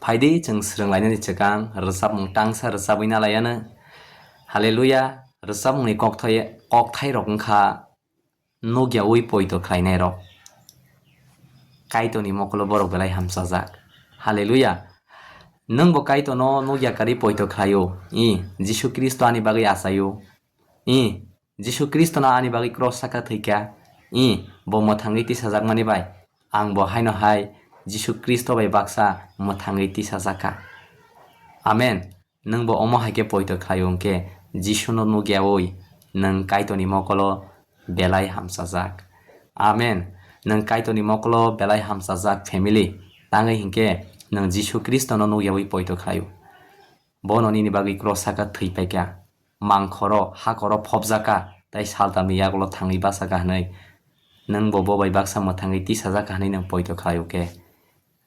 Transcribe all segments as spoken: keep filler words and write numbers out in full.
Phaidi chwng swrwnglainani chwkang rwchapmung tangsa rwchabwi nalaianw. Haleluya! Rwchapmungni kokthai-, kokthairok wngkha nukyaui poito khlainairok. Kaitorni mokolo borok belai hamchajak. Haleluya! Nwngbo Kaitorno nukya karwi poito khlaio. I, Jisu Khristo ani bagwi achaio. I, Jisu Khristono ani bagwi cross saka thwikha. I, bo mwthangwi tisajakmani bai. Ang bo haino hai Jisu Khristo bai baksa mwthangwi tisajakha. Amen. Nwngbo omo hai khe poito khlaio hwnkhe Jisuno nukyaui nwng Kaitorni mokolo belai hamchajak. Amen. Nwng Kaitorni mokolo belai hamchajak family. Tangwi hinkhe nwng Jisu Khristono nukyaui poito khlaio. Bono nini bagwi cross saka thwi paikha. Mangkhoro, hakoro phobjakha, tei saltamni yagulo thangwi bachakha hwnwi. Nwngbo bo bai baksa mwthangwi tisajakha hwnwi nwng poito khlaio khe.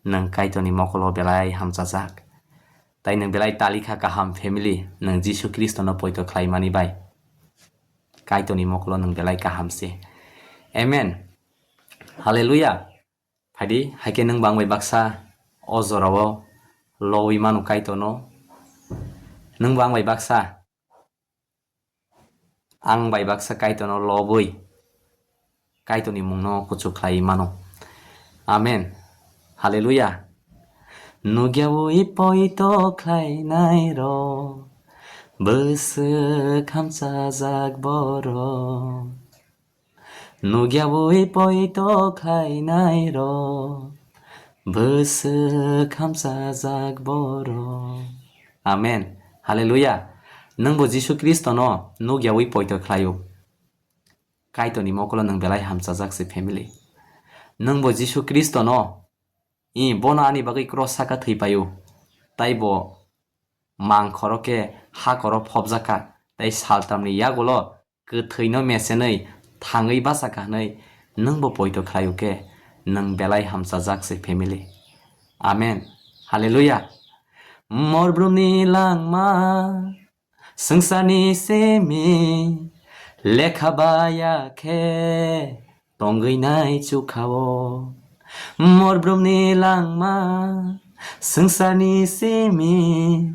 Nwng Kaitorni mokolo belai hamchajak. Tei nwng belai talikha kaham family, nwng Jisu Khristono poito khlaimani bai. Kaitorni mokolo nwng belai kaham se. Amen. Haleluya. Phaidi, haikhe nwng bang bai baksa o jorao lowi mano Kaitorno. Nwng bang bai baksa ang bai baksa Kaitorno lobwi Kaitorni mungno kuchuk khlai mano. Amen. Haleluya. Nukyaui poito khlainairok bwswk hamchajak borok. Nukyaui poito khlainairok bwswk hamchajak borok. Amen. Haleluya. Nwngbo Jisu Khristono nukyaui poito khlaio. Kaitorni mokolo nwng belai hamchajak se family. Nwngbo Jisu Khristono, i, bono ani bagwi cross saka thwi paio. Tei bo mangkhoro khe hakoro phobjakha, tei saltamni yagulo kwthwino mesenwi thangwi bachakha hwnwi nwngbo poito khlaio khe nwng belai hamchajak se family. Amen. Haleluya. Morbrumni langma swngcharni simi lekha baya khe tongwi nai chukhao. Morbrumni langma swngcharni simi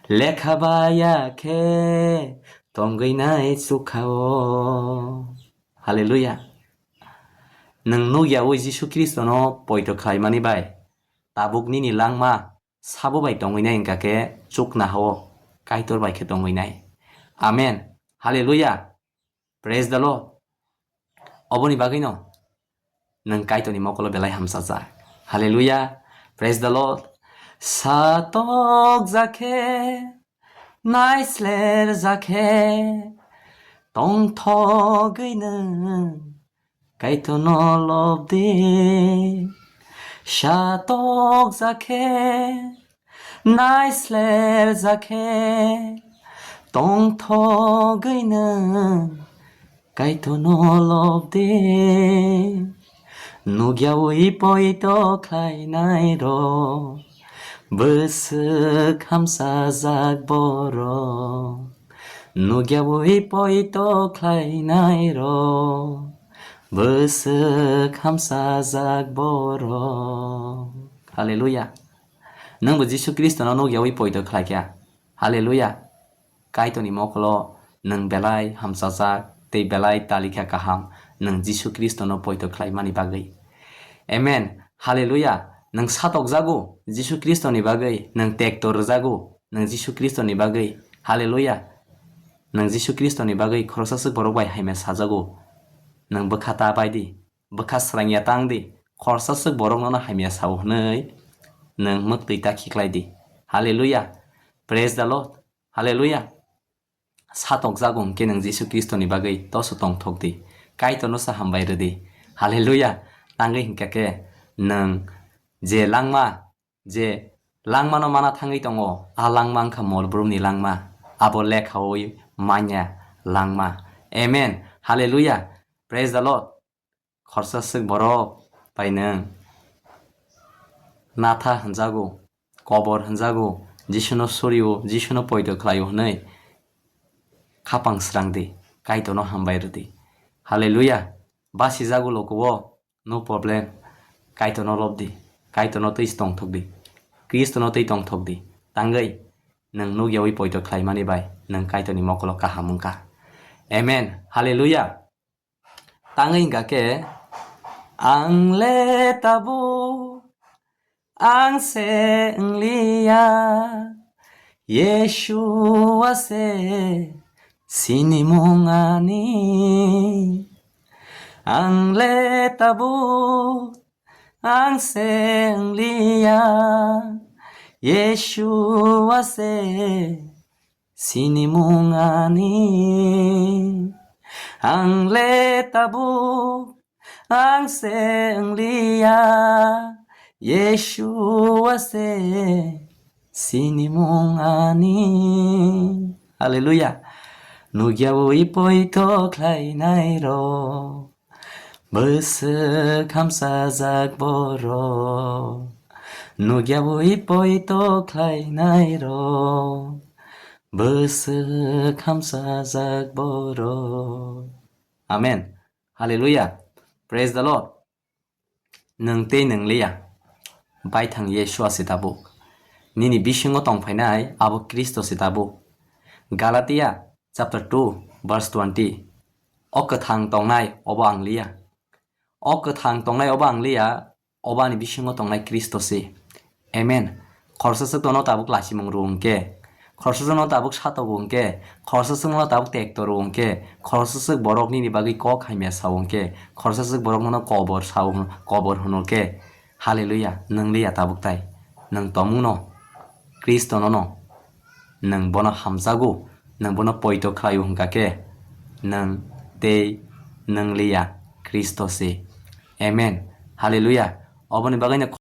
lekha baya khe tongwi nai chukhao. Haleluya. Nwng nukyaui Jisu Khristono poito khlaimani bai tabuk nini langma sabo bai tongwi nai wngkha khe chukna hao Kaitor bai khe tongwi nai. Amen. Haleluya. Praise the Lord. Oboni bagwino nwng Kaitorni mokolo belai hamchajak. Haleluya. Praise the Lord. Satokjak khe, naislerjak khe, tongthogwi nwng Kaitorno lobdi. Satokjak khe, naislerjak khe, tongthogwi nwng Kaitorno lobdi. Nukyaui poito khlainairok bwswk hamchajak borok. Nukyaui poito khlainairok bwswk hamchajak borok. Haleluya. Nwngbo Jisu Khristono nukyaui poito khlaikha. Haleluya. Kaitorni mokolo nwng belai hamchajak tei belai talikha kaham nwng Jisu Khristono poito khlaimani bagwi. Amen. Haleluya. Nwng satokjago Jisu Khristoni bagwi, nwng tekto rwjago nwng Jisu Khristoni bagwi. Haleluya. Nwng Jisu Khristoni bagwi khoroksa swk borok bai hamya sajago. Nwng bwkha ta bai di, bwkha srangya tang di, khoroksa swk borok nono hamya sao hwnwi nwng mwktwi ta khiklai di. Haleluya. Praise the Lord. Haleluya. Satokjago hwnkhe nwng Jisu Khristoni bagwi toso tongthok di. Kaitorno sa hambai rw di. Haleluya. Tangwi hinkha khe nwng je langma, je langmano mana thangwi tongo, a langma wngkha mol brumni langma. Abo lekhaui manya langma. Amen. Haleluya. Praise the Lord. Khorsa swk borok bai nwng natha hwnjago, kobor hwnjago, Jisuno surio, Jisuno poito khlaio hwnwi khapang srang di, Kaitorno hambai rw di. Haleluya! Basijago lokobo, no problem, Kaitorno lob di, Kaitorno twi tongthok di. Khristono twi tongthok di. Tangwi nwng nukyawi poito khlaimani bai nwng Kaitorni mokolo kaham wngkha. Amen. Hallelujah. Tangwi hwnkha khe, ang le tabuk ang se wngliya, Yeshua se sinimung ani. Ang le tabuk ang se wngliya, Yeshua se sinimung ani. Ang le tabuk ang se wngliya, Yeshua se sinimung ani. Hallelujah. Nukyawi poito khlainai rok, bwswk hamsajak borok. Nukyawi poito khlainai rok, bwswk hamsajak borok. Amen. Hallelujah. Praise the Lord. Nwng tei nwng liya. Baithang Yeshua se tabuk. Nini bisingo tongphainai abo Khristo se tabuk. Galatia chapter two verse twenty. O kwthang tongnai obo ang liya. O kwthang tongnai obo ang liya, obo ani bisingo tongnai Khristo se. Amen. Khorsa swk tono tabuk lasimung rw hwnkhe, khorsa swk no tabuk satok hwnkhe, khorsa swk no tabuk tekto rw hwnkhe, khorsa swk borok nini bagwi kok hamya sa hwnkhe, khorsa swk borok nono kobor sa hwn-, kobor hwno khe. Hallelujah, nwng liya tabuk tai. Nwng tomung no, Khristo nono. Nwng bono hamjago, nwng bono poito khlaio hwnkha khe, nwng tei nwng liya Khristo se. Amen. Hallelujah. Oboni bagwi no